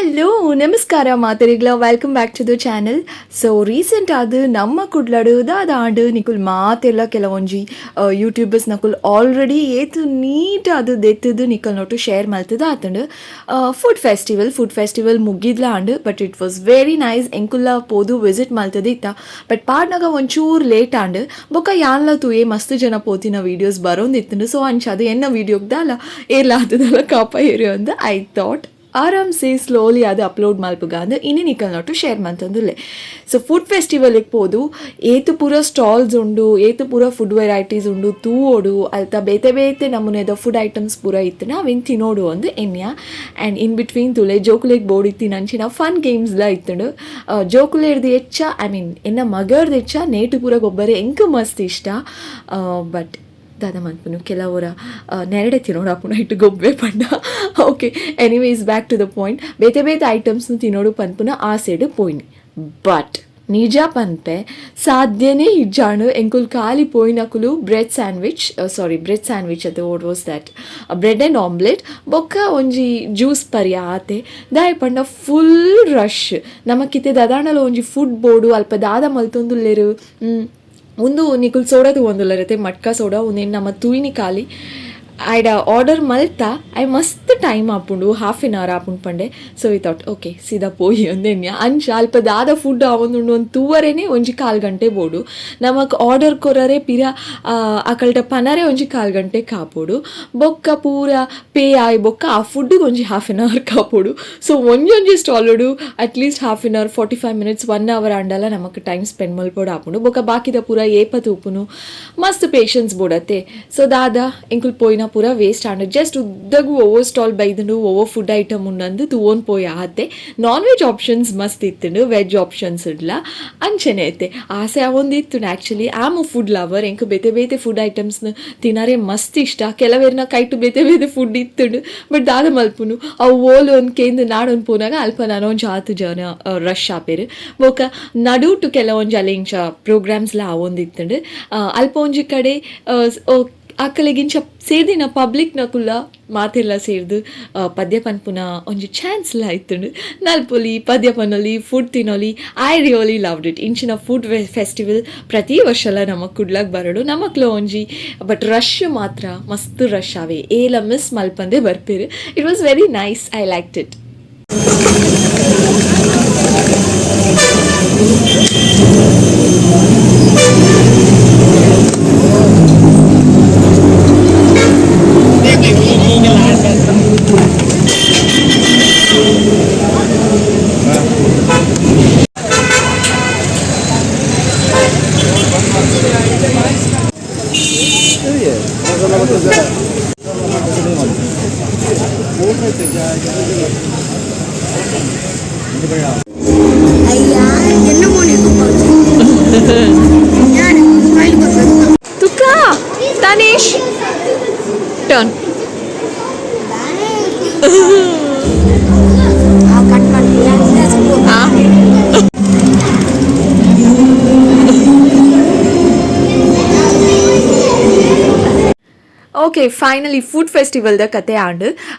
Hello ನಮಸ್ಕಾರ ಮಾತೆರೆಗ್ಲ, welcome back to the channel. So recent ಆದ್ ನಮ್ಮ ಕುಡ್ಲಡು ದಾದಾಂಡ್ ನಿಕುಲ್ ಮಾತೆಲ್ಲ ಕೆಲವೊಂಜಿ ಯೂಟ್ಯೂಬರ್ಸ್ ನಕುಲ್ ಆಲ್ರೆಡಿ ಏತ್ ನೀಟ್ ಅದು ದೆತ್ತದು ನಿಕಲ್ ನೊಟ್ಟು ಶೇರ್ ಮಲ್ತದ ಆತಂಡು. Food festival, food festival ಮುಗಿದ್ಲ and, but it was very nice. ಎಂಕುಲ್ಲ ಪೋದು ವಿಸಿಟ್ ಮಲ್ತದ ಇತ್ತ, ಬಟ್ ಪಾಡ್ನಗ ಒಂಚೂರು ಲೇಟ್ ಆಂಡ್. ಬೊಕ್ಕ ಯಾನ್ಲ ತೂಯೆ, ಮಸ್ತ್ ಜನ ಪೋತಿನ ವೀಡಿಯೋಸ್ ಬರೋಂದಿತ್ತಂಡು. ಸೊ ಅಂಚ ಅದು ಎನ್ನ ವೀಡಿಯೋಗ್ದಾಲ ಏರ್ಲ ಆತದಲ್ಲ ಕಾಪ ಏರಿಯೋ ಅಂದ್ I thought ಆರಾಮ್ಸೆ ಸ್ಲೋಲಿ ಅದು ಅಪ್ಲೋಡ್ ಮಲ್ಪುಗ ಅಂದ್ ಇನಿ ನಿಕಲ್ ನೊಟ್ಟು ಶೇರ್ ಮಂತೊಂದುಲ್ಲೆ. ಸೊ ಫುಡ್ ಫೆಸ್ಟಿವಲ್ಗೆ ಪೋದು ಏತು ಪೂರ ಸ್ಟಾಲ್ಸ್ ಉಂಡು, ಏತು ಪೂರ ಫುಡ್ ವೆರೈಟೀಸ್ ಉಂಡು ತೂವೊಡು, ಅಲ್ತ ಬೇತೆ ಬೇತೆ ನಮೂನೆದ ಫುಡ್ ಐಟಮ್ಸ್ ಪೂರ ಇತ್ತುನ ಅವೆನ್ ತಿನ್ನೋಡು ಅಂದ್ ಎನ್ಯ. And in between ತುಲೆ, ಜೋಕುಲೆಗ್ ಬೋಡಿತ್ತಿನ ಅಂಚಿನ ಫನ್ ಗೇಮ್ಸ್ಲ ಇತ್ತುಂಡು. ಜೋಕುಲೆರ್ದು ಹೆಚ್ಚ, I mean ಎನ್ನ ಮಗರ್ದು ಹೆಚ್ಚ ನೇಟು ಪೂರ ಗೊಬ್ಬರ ಎಂಕ್ ಮಸ್ತ್ ಇಷ್ಟ. ಬಟ್ ದಾದ ಮನ್ಪುನು, ಕೆಲವರ ನೆರಡೆ ತಿನ್ನೋಡು ಆಪುಂಡು ಇಟ್ಟು ಗೊಬ್ಬೆ ಪಂಡ. Okay, anyways, back to the point. ಬೇತೆ ಬೇತೆ ಐಟಮ್ಸ್ನು ತಿನ್ನೋಡು ಪನ್ಪುನ ಆಸೆಡ್ ಪೋಯಿನಿ. ಬಟ್ ನಿಜ ಪನ್ಪೆ, ಸಾಧ್ಯನೇ ಇಜ್ಜಾಂಡ್. ಎಂಕುಲ್ ಖಾಲಿ ಪೋಯಿನಕುಲು bread sandwich, sorry, bread sandwich ಅದು, what was that, bread and omelette ಬೊಕ್ಕ ಒಂಜಿ ಜ್ಯೂಸ್ ಪರ್ಯ, ಆತೆ. ದಾಯೆ ಪಂಡ ಫುಲ್ ರಶ್. ನಮಕಿತ್ತೆ ದಾದಾಂಡಲ ಒಂಜಿ ಫುಡ್ ಬೋಡು, ಅಲ್ಪ ದಾದ ಮಲ್ತೊಂದುಲ್ಲೆರು. ಉಂದು ನಿಕುಲ್ ಸೋಡಾ ತೂವೊಂದುಲ್ಲೆರತೆ, ಮಟ್ಕಾ ಸೋಡಾ. ಉಂದೆನ್ ನಮ ತೂಯಿನಿ ಖಾಲಿ. ಐಡ ಆರ್ಡರ್ ಮಲ್ತ, I ಮಸ್ತ್ ಟೈಮ್ ಆಪುಂಡು, half an hour ಆಪುಂಡು ಪಂಡೆ. So we thought okay, ಸೀದಾ ಪೋಯಿ ಅಂದೆನ್ಯ. ಅಂಚ ಅಲ್ಪ ದಾದ ಫುಡ್ ಆವೊಂದುಂಡು ಒಂದು ತೂವರೇನೆ ಒಂಜಿ ಕಾಲ್ ಗಂಟೆ ಬೋಡು. ನಮಕ್ ಆರ್ಡರ್ ಕೊರರೆ ಪಿರ ಅಕಲ್ಟ ಪನರೆ ಒಂಜಿ ಕಾಲ್ ಗಂಟೆ ಕಾಪೊಡು. ಬೊಕ್ಕ ಪೂರ ಪೇ ಆಯ್ ಬೊಕ್ಕ ಆ ಫುಡ್ಗೆ ಒಂಜಿ half an hour ಕಾಪೊಡು. ಸೊ ಒಂಜೊಂಜಿ ಸ್ಟಾಲುಡು at least half an hour, 45 minutes, one hour ಆಂಡಲ ನಮಕ್ ಟೈಮ್ ಸ್ಪೆಂಡ್ ಮಲ್ಪೊಡು ಆಪುಂಡು. ಬೊಕ್ಕ ಬಾಕಿದ ಪೂರ ಏಪ ತೂಪುನು? ಮಸ್ತ್ ಪೇಷನ್ಸ್ ಬೋಡತ್ತೆ. ಸೊ ದಾದ, ಎಂಕುಲ್ ಪೋಯಿನ ಪೂರ ವೇಸ್ಟ್ ಆಂಡ್. ಜಸ್ಟ್ ಉದ್ದಗು ಒವ್ವೋ ಸ್ಟಾಲ್ ಬೈದುಂಡು, ಒವ್ವೋ ಫುಡ್ ಐಟಮ್ ಉಂಡಂದು ತೂವೊಂದು ಪೋಯಿ, ಆತೆ. Non veg options ಮಸ್ತ್ ಇತ್ತುಂಡು, ವೆಜ್ ಆಪ್ಷನ್ಸ್ ಇಡ್ಲ ಅಂಚನೆ ಐತೆ. ಆಸೆ ಅವೊಂದು ಇತ್ತು. Actually am a food lover. ಎಂಕ್ ಬೇತೆ ಬೇತೆ ಫುಡ್ ಐಟಮ್ಸ್ನ ತಿನರೆ ಮಸ್ತ್ ಇಷ್ಟ. ಕೆಲವೇರ್ನ ಕೈಟು ಬೇತೆ ಬೇತೆ ಫುಡ್ ಇತ್ತುಂಡು, ಬಟ್ ದಾದ ಮಲ್ಪುನು, ಅವು ಓಲು ಒಂದು ಕೇಂದ್ರ ನಾಡೊಂದು ಪೋನಾಗ ಅಲ್ಪ ನಾನೊಂಜಿ ಆತು ಜನ ರಶ್ ಆಪೇರು. ಬೊಕ ನಡುಟು ಕೆಲವೊಂಜಿ ಅಲೆ ಇಂಚ ಪ್ರೋಗ್ರಾಮ್ಸ್ಲ ಆವೊಂದಿತ್ತುಂಡು. ಅಲ್ಪ ಒಂಜಿ ಕಡೆ ಅಕಲೆಗಿಂಚ ಸೇರ್ದಿನ ಪಬ್ಲಿಕ್ ನಕುಲ್ಲ ಮಾತೆಲ್ಲ ಸೇರ್ದು ಪದ್ಯ ಪನ್ಪುನ ಒಂಜಿ ಚಾನ್ಸ್ಲ ಇತ್ತುಂಡು. ನಲ್ಪೊಲಿ, ಪದ್ಯ ಪನೊಲಿ, ಫುಡ್ ತಿನ್ನೊಲಿ. I really loved it. ಇಂಚಿನ ಫುಡ್ ಫೆಸ್ಟಿವಲ್ ಪ್ರತಿ ವರ್ಷಲ ನಮ್ಮ ಕುಡ್ಲಾಗ್ ಬರಡು ನಮಕ್ಲ ಒಂಜಿ. ಬಟ್ ರಶ್ ಮಾತ್ರ ಮಸ್ತ್ ರಶ್ ಆವೆ, ಏಲ miss ಮಲ್ಪಂದೆ ಬರ್ಪೇರು. It was very nice, I like it. ஐயா, என்ன மோனி? ತುಕ್ಕಾ ತನಿಷ್ turn. Cut ಮಾಡ್ತೀಯಾ? ಹಾಂ. Okay, finally food ಫೆಸ್ಟಿವಲ್ದ ಕತೆ ಆಂಡ್.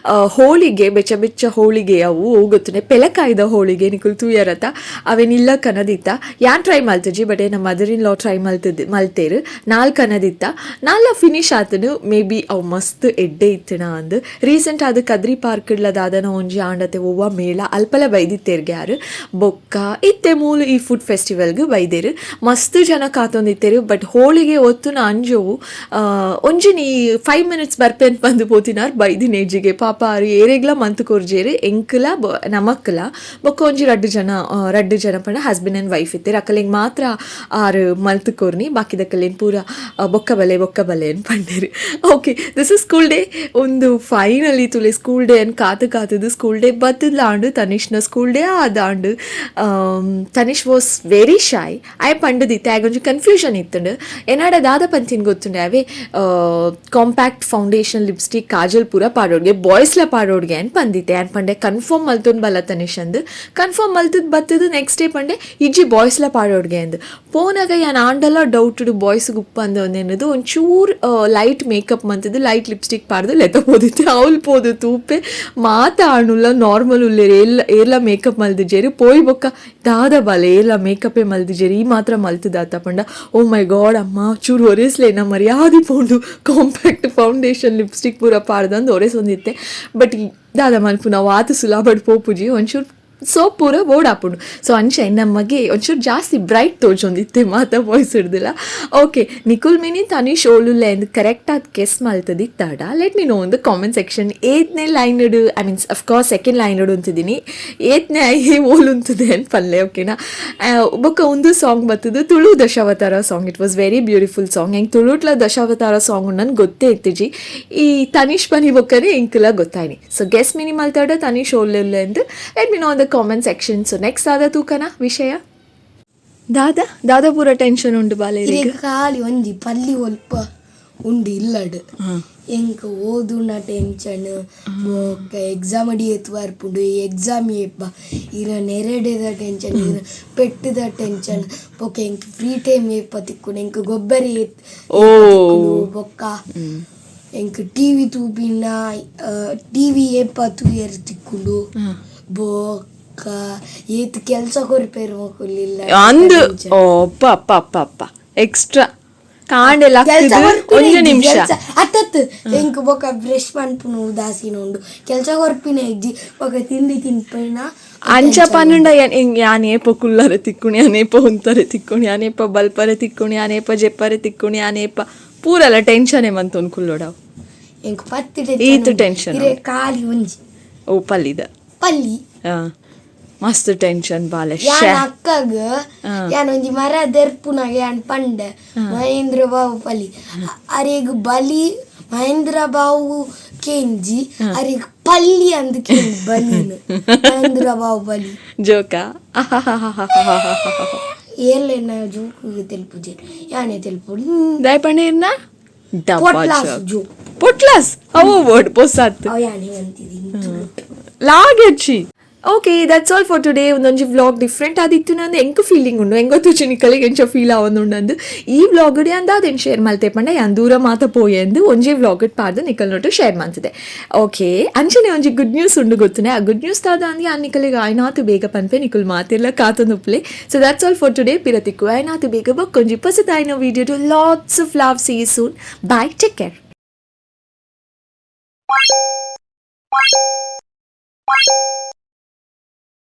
ಹೋಳಿಗೆ, ಬೆಚ್ಚ ಬೆಚ್ಚ ಹೋಳಿಗೆ ಅವು ಗೊತ್ತುನೆ, ಪೆಲಕಾಯ್ದ ಹೋಳಿಗೆ. ನಿಕುಲ್ ತೂಯರತ, ಅವೇನಿಲ್ಲ ಕನದಿತ್ತ. ಯಾನ್ ಟ್ರೈ ಮಲ್ತುಜಿ, ಬಟ್ ನಮ್ಮ mother in law try ಮಲ್ತದ್ ಮಲ್ತೇರು. ನಾಲ್ ಕನದಿತ್ತ, ನಾಲ ಫಿನಿಶ್ ಆತನು. ಮೇ ಬಿ ಅವು ಮಸ್ತ್ ಎಡ್ಡೆ ಇತ್ತನ ಅಂದ್. ರೀಸೆಂಟ್ ಅದು ಕದ್ರಿ ಪಾರ್ಕ್ ದಾದನ ಒಂಜಿ ಆಂಡತೆ, ಒವ್ವ ಮೇಳ, ಅಲ್ಪಲ ಬೈದಿತ್ತೇರ್ಗೆ ಯಾರು. ಬೊಕ್ಕ ಇತ್ತೆ ಮೂಲು ಈ ಫುಡ್ ಫೆಸ್ಟಿವಲ್ಗ್ ಬೈದೇರು. ಮಸ್ತ್ ಜನ ಕಾತೊಂದಿತ್ತೇರು. ಬಟ್ ಹೋಳಿಗೆ ಒತ್ತುನ ಅಂಜೋವು. ಒಂಜಿ ನೀ 5 ಮಿನಿಟ್ಸ್ ಬರ್ಪೆನ್ ಬಂದು ಪೋತಿನಾರ್ ಬೈದಿನ ಏಜಿಗೆ. ಪಾಪ ಆರು ಏರೆಗ್ಲ ಮಂತ್ ಕೊರ್ಜೇರು, ಎಂಕುಲ ನಮಕ್ಲ. ಬೊಕ್ಕ ಒಂಜಿ ರಡ್ಡು ಜನ, ರಡ್ಡು ಜನ ಪಂಡ husband and wife ಇತ್ತೇರು. ಅಕಲೆಗ್ ಮಾತ್ರ ಆರು ಮಲ್ತ್ ಕೊರ್ನಿ. ಬಾಕಿದಕಲೆನ್ ಪೂರ ಬೊಕ್ಕ ಬಲೆ, ಬೊಕ್ಕ ಬಲೆ ಅನ್ ಪಂಡೇರು. Okay, this is school day. ಒಂದು ಫೈನಲಿ ತುಲೆ, ಸ್ಕೂಲ್ ಡೇ ಅನ್ ಕಾತು ಕಾತದು ಸ್ಕೂಲ್ ಡೇ ಬತ್ತದ್ಲಾಂಡು. ತನಿಷ್ನ ಸ್ಕೂಲ್ ಡೇ ಆದಾಂಡು. Tanish was very shy. ಆಯ್ ಪಂಡದಿತ್ತೆ, ಆಗ ಒಂಜಿ ಕನ್ಫ್ಯೂಷನ್ ಇತ್ತುಂಡು. ಎನ್ನಾಡ ದಾದ ಪಂತಿನ ಗೊತ್ತುಂಡೆ, ಅವೇ compact compact foundation, lipstick, kajal ಪೂರ ಪಾಡೋಡ್ಗೆ, ಬಾಯ್ಸ್ಲ ಪಾಡೋಡ್ಗೆ ಅನ್ ಪಂದಿತ್ತೆ. ಆ್ಯಂಡ್ ಪಂಡೆ ಕನ್ಫರ್ಮ್ ಮಲ್ತೊಂದು ಬಲ್ಲ ತನಿಷ್ ಅಂದ್. ಕನ್ಫರ್ಮ್ ಮಲ್ತದ್ ಬತ್ತದು ನೆಕ್ಸ್ಟ್ ಡೇ ಪಂಡೆ ಇಜ್ಜಿ, ಬಾಯ್ಸ್ಲ ಪಾಡೋಡ್ಗೆ ಅಂದ್. ಪೋನಾಗ ಯಾನ್ ಆಂಡಲ ಡೌಟ್ ಬಾಯ್ಸ್ ಉಪ್ಪಂದ ಒಂದೇನದು ಒಂಚೂರು ಲೈಟ್ ಮೇಕಪ್ ಮಂತದ್ದು, ಲೈಟ್ ಲಿಪ್ಸ್ಟಿಕ್ ಪಾಡ್ದು ಲೆತ್ತ ಪೋದಿತ್ತೆ. ಅವ್ಲು ಪೋದು ತೂಪೆ, ಮಾತ ಆಣುಲ್ಲ ನಾರ್ಮಲ್ ಉಲ್ಲೇರು, ಏರ್ಲ ಏರ್ಲ ಮೇಕಪ್ ಮಲ್ದಿಜೇರು. ಪೋಯಿ ಬೊಕ್ಕ ದಾದ ಬಾಲೆ, ಏರ್ಲ ಮೇಕಪ್ಪೇ ಮಲ್ದಿಜೇರು, ಈ ಮಾತ್ರ ಮಲ್ತದಾತ ಪಂಡ. ಓ ಮೈ ಗಾಡ್, ಅಮ್ಮ ಚೂರು ಒರೆಸ್ಲೆ, ನಮ್ಮ ಮರ್ಯಾದೆ ಪೋಂಡು, ಕಾಂಪ್ಯಾಕ್ಟ್ ಫೌಂಡೇಶನ್ ಲಿಪ್ಸ್ಟಿಕ್ ಪೂರ ಪಾಡ್ದಂದು ಒರೆಸೊಂದಿತ್ತೆ. ಬಟ್ ದಾದ ಮಲ್ಪು, ನಾವು ಆತ ಸುಲಾಬಡ್ ಪೋಪುಜಿ, ಒಂಚೂರು ಸೋಪ್ ಪೂರ ಬೋಡಾಪುಂಡು. ಸೊ ಅಂಚೆ ನಮಗೆ ಒಂಚೂರು ಜಾಸ್ತಿ ಬ್ರೈಟ್ ತೋಜೊಂದಿತ್ತೆ ಮಾತ ಬಾಯ್ಸ್ ಹಿಡ್ದಿಲ್ಲ. ಓಕೆ, ನಿಕುಲ್ ಮಿನಿ ತನಿಷ್ ಓಲುಲ್ಲೆ ಅಂದ್ ಕರೆಕ್ಟ್ ಆದ್ ಗೆಸ್ ಮಲ್ತದಿತ್ತಾಡ, let me know in the comment section. ಏತ್ನೇ line, I means of course second line ಅಂತಿದ್ದೀನಿ, ಏತ್ನೇ I ಓಲ್ ಉಂತದೆ ಅಂತ ಪಲ್ಲೆ, ಓಕೆನಾ? ಬೊಕ್ಕ ಒಂದು ಸಾಂಗ್ ಬರ್ತದೆ, Tulu Dashavatara song. It was very beautiful song. ಹೆಂಗೆ ತುಳುಟ್ಲ ದಶಾವತಾರ ಸಾಂಗ್ ನನ್ಗೆ ಗೊತ್ತೇ ಇತ್ತಿಜಿ. ಈ ತನಿಷ್ ಬನಿ ಬೊಕ್ಕನೆ ಎಂಕಲ ಗೊತ್ತಾಯ್ನಿ. ಸೊ ಗೆಸ್ ಮಿನಿ ಮಲ್ತಾಡ ತನಿಷ್ ಓಲುಲ್ಲೆ ಅಂದ್, let me know in the comment section. So next ಆದ ತೂಕನ ವಿಷಯ. ದಾದಾ ದಾದಾ ಪೂರ ಟೆನ್ಷನ್ ಉಂಡು ಬಾಲೇರಿಗೆ? ಇರೆಗ್ ಖಾಲಿ ಒಂಜಿ ಪಲ್ಲಿ ಒಲ್ಪ ಉಂಡು ಇಲ್ಲಡ್. ಎಂಕ್ ಓದುನ ಟೆನ್ಷನ್, ಬೊಕ್ಕ ಎಕ್ಸಾಮ್ ಅಡಿ ಏತ್ ಬರ್ಪುಂಡು, ಎಕ್ಸಾಮ್ ಏಪ, ಇರ ನೆರಡೆದ ಟೆನ್ಷನ್, ಇರ ಪೆಟ್ಟದ ಟೆನ್ಷನ್, ಬೊಕ್ಕ ಎಂಕ್ ಫ್ರೀ ಟೈಮ್ ಏಪ ತಿಕ್ಕುಂಡು, ಎಂಕ್ ಗೊಬ್ಬರ ಏತ್ ತಿಕ್ಕುಂಡು, ಬೊಕ್ಕ ಎಂಕ್ ಟಿವಿ ತೂಪಿನ, ಟಿವಿ ಏಪ ತೂಯೆರ್ ತಿಕ್ಕುಂಡು, ಬೊಕ್ಕ ಏತ್ ಕೆಲ್ಸ ಕೊರ್ಪೆರ್ ಮೊಕುಲಿಲ್ಲ. ಅಂದು ಓ ಅಪ್ಪ ಅಪ್ಪ ಅಪ್ಪ ಅಪ್ಪ, ಎಕ್ಸ್ಟ್ರಾ ಕಾಂಡೆಲ್ಲ. ಕೆಲ್ಸ ಒಂದು ನಿಮಿಷ. ಅತ್ತತ್ತು ಎಂಕ್ ಬೊಕ್ಕ ಬ್ರಷ್ ಮನ್ಪುನು ಉದಾಸೀನ ಉಂಡು, ಕೆಲ್ಸ ಕೊರ್ಪಿನ ಇಜ್ಜಿ, ಬೊಕ್ಕ ತಿಂಡಿ ತಿನ್ಪಿನ. ಅಂಚ ಪನ್ನುಂಡ ಯಾನ್ ಏಪ ಕುಲ್ಲರೆ ತಿಕ್ಕುಣಿ, ಅನೇಪ ಉಂತರೆ ತಿಕ್ಕುಣಿ, ಅನೇಪ ಬಲ್ಪರೆ ತಿಕ್ಕುಣಿ, ಅನೇಪ ಜೆಪ್ಪರೆ ತಿಕ್ಕುಣಿ, ಅನೇಪ ಪೂರಲ್ಲ ಟೆನ್ಷನ್ ಮಂತೊಂದು ಕುಲ್ಲೋಡವು. ಎಂಕ್ ಪತ್ತಿ. ಈತ್ tension. ಇರೆ ಖಾಲಿ ಒಂಜಿ. ಓ ಪಲ್ಲಿದ. ಪಲ್ಲಿ. ಆ, ಮಸ್ತ್ ಟೆನ್ಷನ್ ಬಾಲೆ. ಯಾನ್ ಅಕ್ಕಗ್ ಯಾನ್ ಒಂಜಿ ಮರ ದೆರ್ಪುನಾಗ ಯಾನ್ ಪಂಡೆ ಮಹೇಂದ್ರ ಬಾಬು ಪಲಿ ಅರೆಗ್ ಬಲಿ, ಮಹೇಂದ್ರ ಬಾಬು ಕೇಂಜಿ ಅರೆಗ್ ಪಲ್ಲಿ ಅಂದ್ ಕೇಂಜಿ ಬಲಿನ ಮಹೇಂದ್ರ ಬಾಬು ಬಲಿ. ಜೋಕ. ಏರ್ಲೆನ ಜೋಕು ತೆಲ್ಪುಜೆ, ಯಾನೆ ತೆಲ್ಪು. ದಾಯ್ ಪಂಡೇರ್ನ? ಪೊಟ್ಲಾಸ್ ಜೋಕ್. ಪೊಟ್ಲಾಸ್ ಅವು ವರ್ಡ್ ಪೊಸಾತ್. ಅವ ಯಾನೆ ಅಂತಿದ್ದೀನಿ. ಲಾಗೆಚ್ಚಿ. Okay, that's all for today. ಒಂದೊಂಜಿ ವ್ಲಾಗ್ ಡಿಫ್ರೆಂಟ್ ಆದಿತ್ತು ನಂದು ಎಂಕ್ ಫೀಲಿಂಗ್ ಉಂಡು. ಎಂಗ್ ಗೊತ್ತುಚಿ ನಿಕಲಿಗೆ ಎಂಚ ಫೀಲ್ ಆವೊಂದುಂಡು. ಈ ವ್ಲಾಗ್ ಅಂದ ಅದೇನು ಶೇರ್ ಮಲ್ತೆ ಪಂಡ, ಯಾನ್ ದೂರ ಮಾತ ಪೋಯೆಂದು ಒಂಜಿ ವ್ಲಾಗ್ ಪಾಡ್ದು ನಿಕಲ್ ನೊಟ್ಟು ಶೇರ್ ಮಾಡ್ತಿದೆ. ಓಕೆ, ಅಂಚನೆ ಒಂಜಿ ಗುಡ್ ನ್ಯೂಸ್ ಉಂಡು ಗೊತ್ತುನೆ. ಆ ಗುಡ್ ನ್ಯೂಸ್ ದಾದ ಅಂದ್ ಯಾನ್ ನಿಕಲಿಗೆ ಆಯ್ನಾತು ಬೇಗ ಪನ್ಪೆ, ನಿಕುಲ್ ಮಾತೆಲ್ಲ ಕಾತೊಂದು ಉಪ್ಪುಲೆ. So that's all for today. ಪಿರತಿಕ್ಕು ಆಯ್ನಾತು ಬೇಗ ಬೊಕ್ಕೊಂಜಿ ಪೊಸತಾಯಿನ video. Lots of love, see you soon, bye, take care.